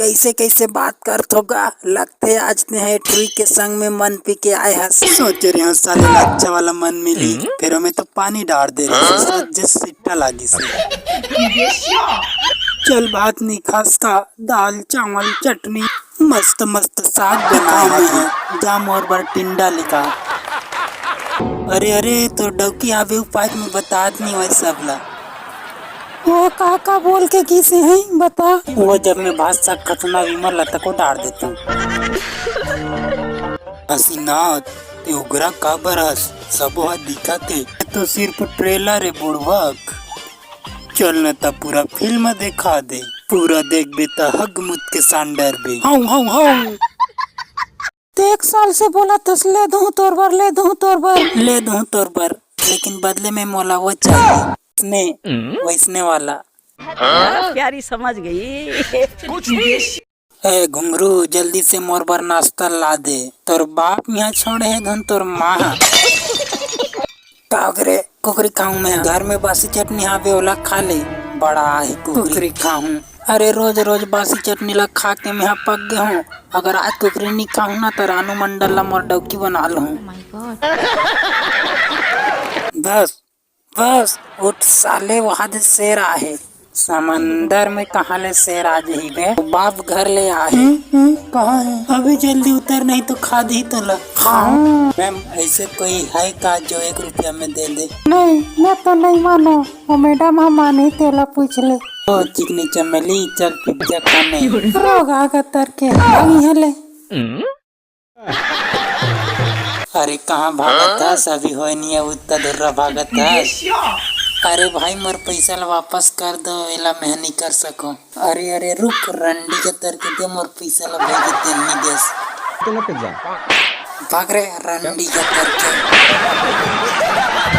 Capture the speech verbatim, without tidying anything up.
कइसे कइसे बात करथो गा, लगथे आज तेंह ए टुरी के संग में मन पी के आए हस। सोचे रेहेंव साले ला अच्छा वाला मन मिली, फेर ओमे तो पानी डार दे रहे, सच सिट्टा लागिस। चल भात नी खास का, दाल चावल चटनी, मस्त मस्त साग बनाए हे, जा मोर बर टिंडा लेका। अरे अरे, तोर डौकी आबे उपाय में बतात नी होय सबला। वो का का बोल के गिसे हे, बता। वो जब मैं भात साग खतना विमल ला तको डार देता। हसीनाथ, ते उगरा काबर हस? सबो ह दिखत हे। तो सिर्फ ट्रेलर हे बुड़बक। चल न त पूरा फिल्म देखा दे। पूरा देखबे त हग मुत के सांडर बे। How how how. ते एक साल से बोलत हस, ले दूं तोर बर, ले दूं तोर बर। ले दूं तोर बर, लेकिन बदले में मोला वो चाहिए। ने, वैसने वाला। प्यारी समझ गई। ए घुंगरू, जल्दी से मोर बर नाश्ता ला दे। तोर बाप इहाँ छोड़े हे धुन तोर माँ ह। का करे, कुकरी खाऊं मैं? घर में बासी चटनी हावे, ओला खा ले। बड़ा आहे कुकरी खाहूं। अरे, रोज रोज बासी चटनी ला खा के मैं ह पक गे हूं। अगर आज कुकरी नी खाहूं ना, त रानू मंडल ला मोर डौकी बना लूं। बस, बस, उठ साले, वहां दे शेर आहे। समंदर में कहां ले शेर आ जही बे? बाप घर ले आहे। हम्म, हम्म, कहां हे? अभी जल्दी उतर, नहीं तो खा दी तोला। खाऊं? मैम, ऐसे कोई है का जो एक रुपया में दे दे? नहीं, मैं तो नहीं मानो। वो मैडम ह मानही, तेला पूछ ले। ओ चिकनी चमेली, चल पिज्जा खाने। रोग आगा तर के, भाग इहाँ ले। अरे कहाँ भागत हस? अभी होय नहीं है, उत्ता धुर्रा भागत हस। अरे भाई, मोर पैसा ला वापस कर दो, एला मैं नहीं कर सकूं। अरे अरे रुक, रंडी के तर के दे मोर पैसा ला, भाई के तेल नहीं देस। भाग रे रंडी के तर के।